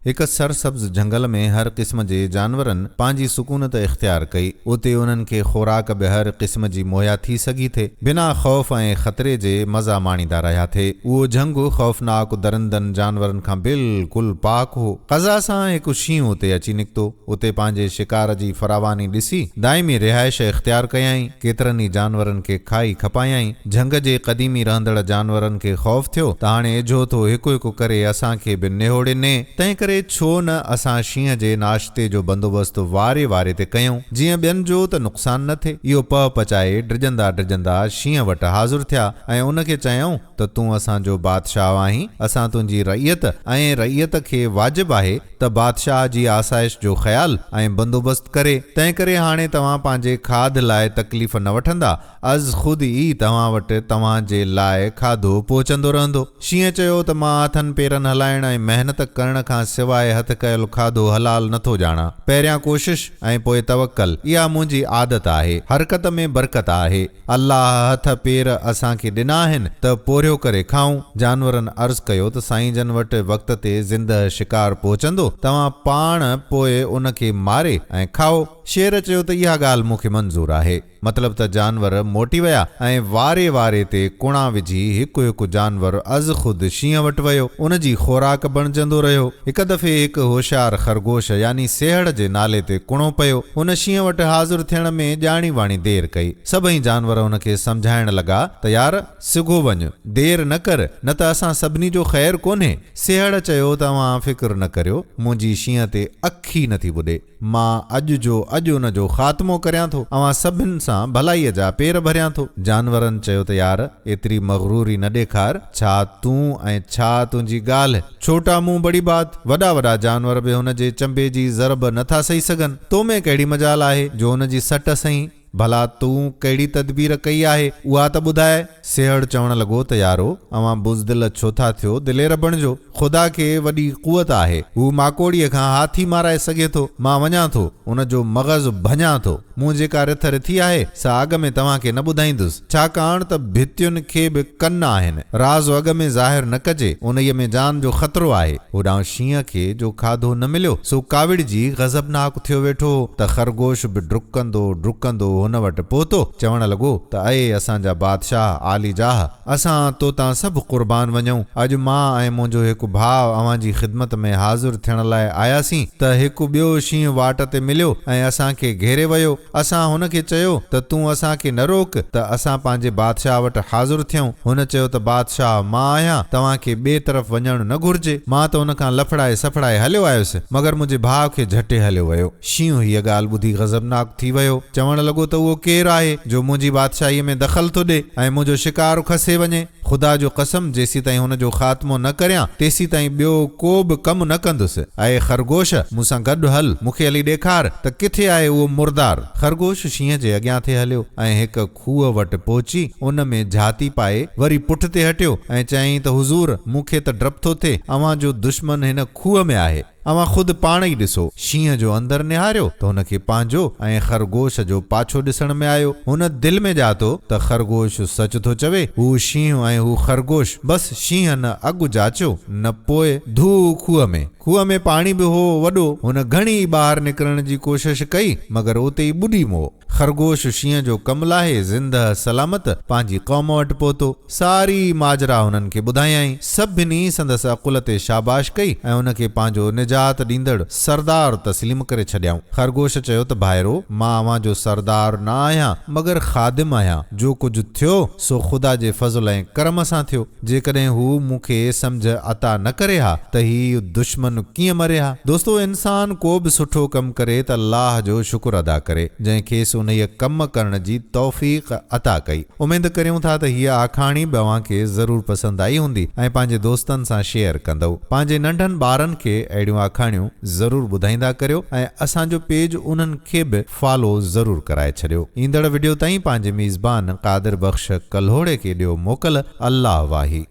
هڪ سرسبز جهنگل ۾ هر قسم جي جانورن پنهنجي سڪونت اختيار ڪئي. اتي انهن کي خوراڪ به هر قسم جي مهيا ٿي سگهي ٿي. بنا خوف ۽ خطري جي مزا ماڻيندا رهيا ٿي. اهو جهنگ خوفناڪ درندن جانورن کان بلڪل پاڪ هو. قضا سان هڪ شينهن اتي اچي نڪتو. اتي پنهنجي شڪار جي فراواني ڏسي دائمي رهائش اختيار ڪيائين. ڪيترن ئي جانورن کي کائي کپايائين. جهنگ جي قديمي رهندڙ جانورن کي خوف ٿيو ته هاڻي اجهو ٿو هڪ هڪ ڪري اسان کي به نهوڙي ني، تنهنڪري ڇو نه اسان شينهن جي ناشتي جو بندوبست واري واري تي ڪيون، جيئن ٻين جو ته نقصان نه ٿئي. اهو پهه پچائي ڊڄندا ڊڄندا شينهن وٽ حاضر ٿيا ۽ ان کي چيائون ته تون اسان جو بادشاهه آهين، اسان تنهنجي رعيت ۽ رعيت کي واجب آهي ته بادشاهه جي آسائش جو خيال ۽ بندوبست ڪري، تنهنڪري هاڻي توهان پنهنجي کاڌ لاء تڪليف نه وٺندا، از خود ئي توهان وٽ توهان جي لاء کاڌو پهچندو رهندو. شينهن چيو ته مان هٿن پيرن هلائڻ ۽ محنت ڪرڻ کان سواء هٿ ڪيل کاڌو حلال نه ٿو ڄاڻان. پهريان ڪوشش ۽ پوء توڪل، اها منهنجي عادت آهي. حرڪت ۾ برڪت آهي. الله هٿ پير اسان کي ڏنا آهن ته پورهيو ڪري کائون. جانورن عرض ڪيو ته سائين جن وٽ وقت تي زندهه شڪار پهچندو، توهان پاڻ پوء ان کي ماري ۽ کائو. شير چيو ته اها ڳالهه مون کي منظور آهي. مطلب ته جانور موٽي ويا ۽ واري واري تي ڪڻا وجهي هڪ هڪ جانور ازخود شينهن وٽ ويو، ان جي خوراڪ بڻجندو رهيو. هڪ دفعي هڪ هوشيار خرگوش يعني سيهڙ جي نالي تي ڪڻو پيو. هن شينهن وٽ حاضر ٿيڻ ۾ ڄاڻي واڻي دير ڪئي. سڀئي جانور هن کي سمجهائڻ لڳا ته يار! سگهو وڃ، دير نه ڪر، نه ته اسان سڀني جو خير ڪونهي. سيهڙ چيو ته اوهان فڪر نه ڪريو، منهنجي شينهن تي اک ئي نٿي ٻڏي. مان اڄ جو اڄ ان جو خاتمو ڪريان ٿو. اوهان سڀن سان ڀلائيء جا پير ڀريان ٿو. جانورن چيو ته يار، ايتري مغروري نه ڏيکار. ڇا تون ۽ ڇا تنهنجي ڳالهه. ڇوٽا منهن بڙي بات. وڏا وڏا جانور به هن جي چنبي جي ضرب نه ٿا سهي سگهن. تو ۾ ڪهڙي مجال آهي، جو هن جي سٽ سهين. ڀلا تون ڪهڙي تدبير ڪئي آهي، اها ته ٻڌاء. سيهڙ چوڻ لڳو ته يارو، اوهان بزدل ڇو ٿا ٿيو، دلير بڻجو. خدا کي وڏي قوت آهي. هو ماڪوڙيء کان هاٿي مارائي سگهي ٿو. مان وڃان ٿو، ان جو مغز ڀڃان ٿو. مون جيڪا رٿ رٿي آهي، سا اڳ ۾ توهان کي نه ٻڌائيندس. ڇاڪاڻ ته ڀتين کي به ڪن آهن. راز اڳ ۾ ظاهر نه ڪجي، انهيء ۾ جان جو خطرو آهي. هوڏانهن شينهن کي جو کاڌو نه مليو، سو ڪاوڙجي غضبناڪ ٿيو ويٺو هو ته خرگوش به ڊڪندو ڊڪندو هن وٽ پهتو. چوڻ لڳو ته اي اسان جا بادشاهه عاليجاهه! اسان تو تان سڀ قربان وڃون. اڄ مان ۽ منهنجو هڪ ڀاء اوهان جي خدمت ۾ حاضر ٿيڻ لاء آياسين ته هڪ ٻيو شينهن واٽ تي مليو ۽ اسان کي گهيري ويو. اسان هن کي چيو ته تون اسان کي نه روڪ ته اسان پنهنجي بادشاهه وٽ حاضر ٿيون. هن چيو ته بادشاهه مان آهيان، توهان کي ٻئي طرف وڃڻ نه گهرجي. مان ته هن کان لڦڙائي سڦڙائي هليو آيس، مگر منهنجي ڀاء کي جهٽي هليو ويو. شينهن هيء ڳالهه ٻڌي غضبناڪ ٿي ويو. چوڻ لڳو ته اهو ڪير آهي، جو منهنجي بادشاهيء ۾ دخل ٿو ڏئي ۽ منهنجو شڪار کسي وڃي؟ خدا جو قسم، جيسيتائين هن جو خاتمو نه ڪريان، تيسيتائين ٻيو ڪو به ڪم نه ڪندس. اي خرگوش، مون سان گڏ هل، مون کي هلي ڏيکار ته ڪٿي آهي اهو مردار. خرگوش شينهن جي اڳيان ٿي هليو ۽ هڪ کوهه وٽ پهچي، ان ۾ جهاتي پائي، وري پٺتي هٽيو ۽ چيائين ته حضور، مون کي ته ڊپ ٿو ٿئي، اوهان جو دشمن هن کوهه ۾ آهي. اوهان خود پاڻ ئي ڏسو. شينهن جو اندر نهاريو ته هن کي پنهنجو ۽ خرگوش جو پاڇو ڏسڻ ۾ آيو. هن دل ۾ ڄاتو ته خرگوش سچ ٿو چوي. هو شينهن ۽ هو خرگوش. بس شينهن نه اڳ جاچيو نه پوء. ڌو کوهه ۾. کوهه ۾ پاڻي به هو وڏو. هن گهڻي ئي ٻاهر نڪرڻ جي ڪوشش ڪئي مگر اتي ئي ٻڏي مئو. خرگوش شينهن جو ڪم لاهي زندهه سلامت پنهنجي قوم وٽ پهتو. ساري ماجرا هنن کي ٻڌايائين. سڀني سندس عقل تي شاباش ڪئي ۽ هن کي پنهنجو نجات ڏيندڙ سردار تسليم ڪري ڇڏيائون. خرگوش چيو ته ڀائرو! مان اوهان جو سردار نه آهيان، مگر خادم آهيان. جو ڪجهه ٿيو، سو خدا جي فضل ۽ ڪرم سان ٿيو. جيڪڏهن هو مون کي سمجهه عطا نه ڪري ها ته هي دشمن ڪيئن مري ها؟ دوستو انسان ڪو به سٺو ڪم ڪري ته الله جو شڪر ادا ڪري جنهن کيس انهيء ڪم ڪرڻ جي توفيق عطا ڪئي. اميد ڪريون ٿا ته هيء آکاڻي به اوهان کي ضرور پسند آئي هوندي ۽ پنهنجي دوستن سان شيئر ڪندؤ. پنهنجي ننڍن ٻارن کي اهڙيون آکاڻيون ضرور ٻڌائيندا ڪريو ۽ اسان جو پيج انهن کي به فالو ضرور ڪرائي ڇڏيو. ايندڙ وڊيو تائين پنهنجي ميزبان قادر بخش ڪلهوڙي کي ڏيو موڪل الله واهي.